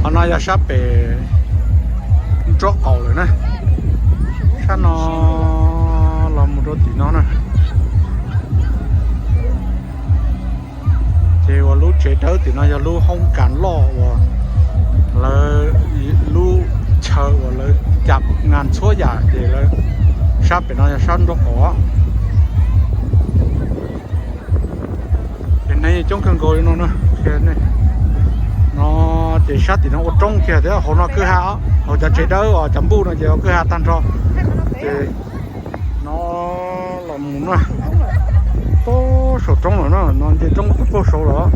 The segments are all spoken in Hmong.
Qhov no yog sab pem nraub qaum lawm na. Sab no los mus rau tim no na. Ces uas lub tsev dawb tim no yog lub hoob kas loj uas lawv, lub chaw uas lawv cam nas txhua yam ces lawv, sab pem no yog sab nraub qaum. Ces neeg coob kawg nkaus li no na. No ces sab tim no ua roob kiag thiab, hauv no kwj ha, hauv cov tsev dawb os, cov npuj no ces ua kwj ha tag nrho. Ces no los mus na, puag saum roob lawm na, no nce roob puag saud lawm.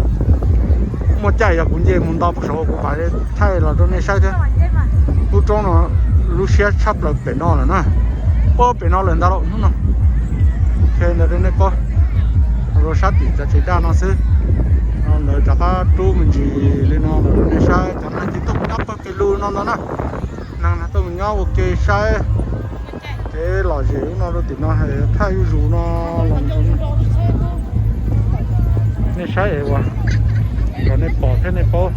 Muaj caij yog kuv nce mus nto puag saud kuv mam thaij los rau nej saib thiab. Lub roob no lub siab tshaj plaws pem no lawm na, puag pem no lawm ntag lauj hnub no. Qhia ntawd rau nej paub, rau sab tim cov tsev daj no xwb. No lawv rov qab rub me ntsis li no los rau nej saib, cov neeg ces tuaj mus nyob pawg pes lug no ntag na. Neeg tuaj mus nyob ua ke saib kev lom zem ub no rau tim no, thaj yuj zus no los. Nej saib es uas kom nej pom thiab nej paub.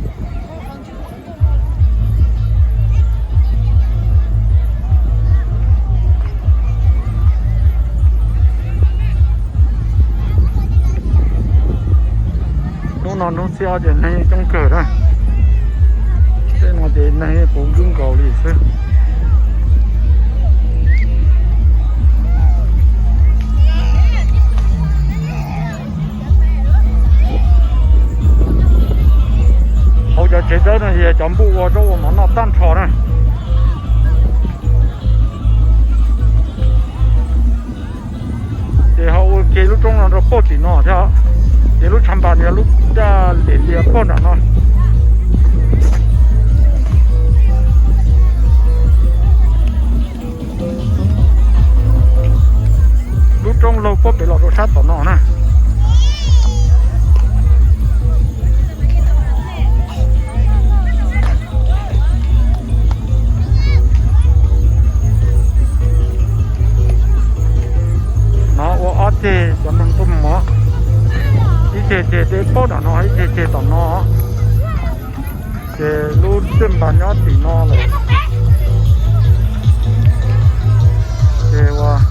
Hnub no hnub xiab ces neeg coob kawg na. Tej no ces neeg puv nkaus li xwb. Hauv cov tsev dawb no yog cov npuj ua zaub ua mov noj tag nrho na. Ces ho ua ke lub roob no rau puag tim no thiab, ces lub tshav npas yog lub daj liam lias puag nram no. Lub roob laug puag pem los rau sab tom no na. No ua ob ceg cov neeg tuaj mus, ib ceg ceg deb puag nram no, ib ceg ceg tom no. Ces lub tshav npas nyob tim no lawm. Ces uas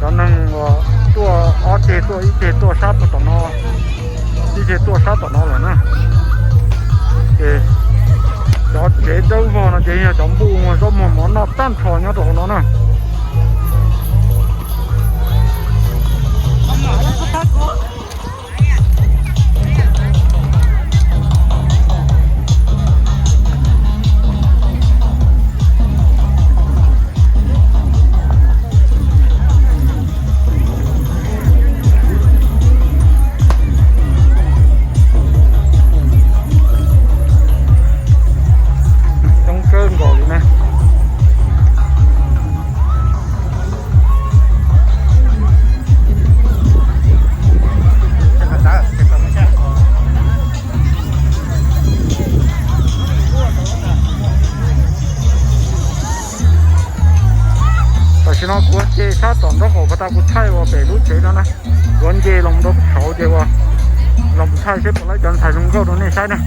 cov neeg uas tuaj ob ceg tuaj, ib ceg tuaj sab tom no, ib ceg tuaj sab tom no lawm na. Ces cov tsev dawb vog no ces yog cov npuj ua zaub ua mov noj tag nrho nyob rau hauv no na. Coob kawg nkaus li na. Tam sim no kuv nce sab tom nraub qaum pas tas kuv thaij uas pem lub tsev no na, kuv nce los rau saud ces uas los thaij seb puas laib cov ntxhais zoo nkauj rau nej saib na.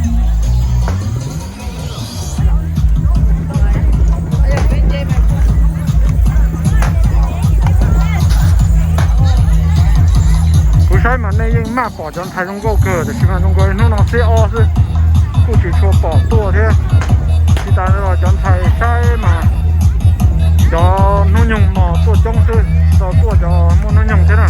Kuv saib mas nej yeej maj pom cov ntxhais zoo nkauj kawg, tiam sis mas zoo nkaus hnub no xiab ob xwb, kuj tsis tshua pom tuaj thiab. Tsis tas los cov ntxhais saib mas cov hnub nyoog mos tuaj coob xwb, tau tuaj cov muaj hnub nyoog thiab na.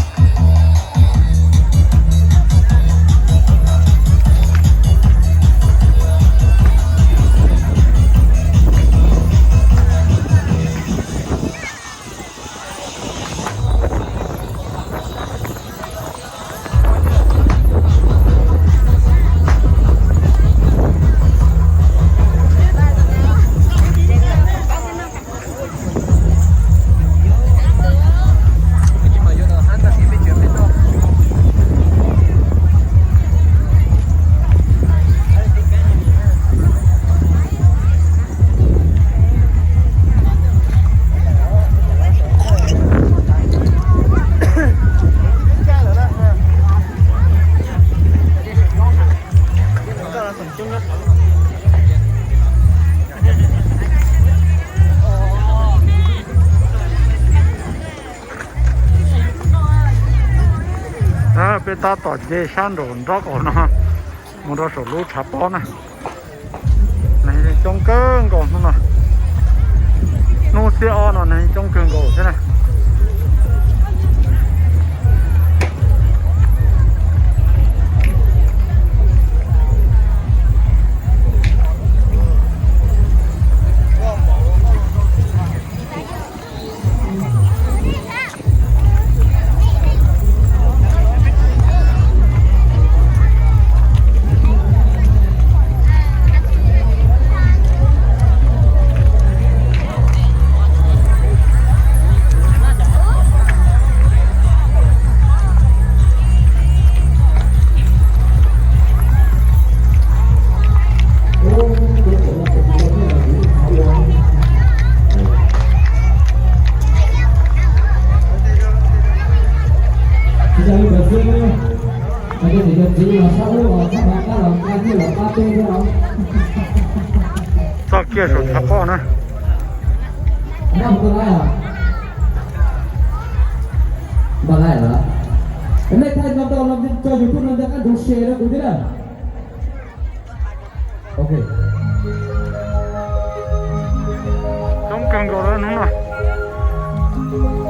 Peb tab tom nce sab nraum nraub qaum no mus rau saum lub tshav pob na. Neeg coob kawg nkaus hnub no. Hnub xiab ob no neeg coob kawg nkaus thiab na. Txoj kiag saum tshav pob na. Npaj laj lawm. Nej thaij no tau no tso YouTube no nco qab ntsoov share rau kuv thiab na. Ok. Coob kawg nkaus lawm hnub no.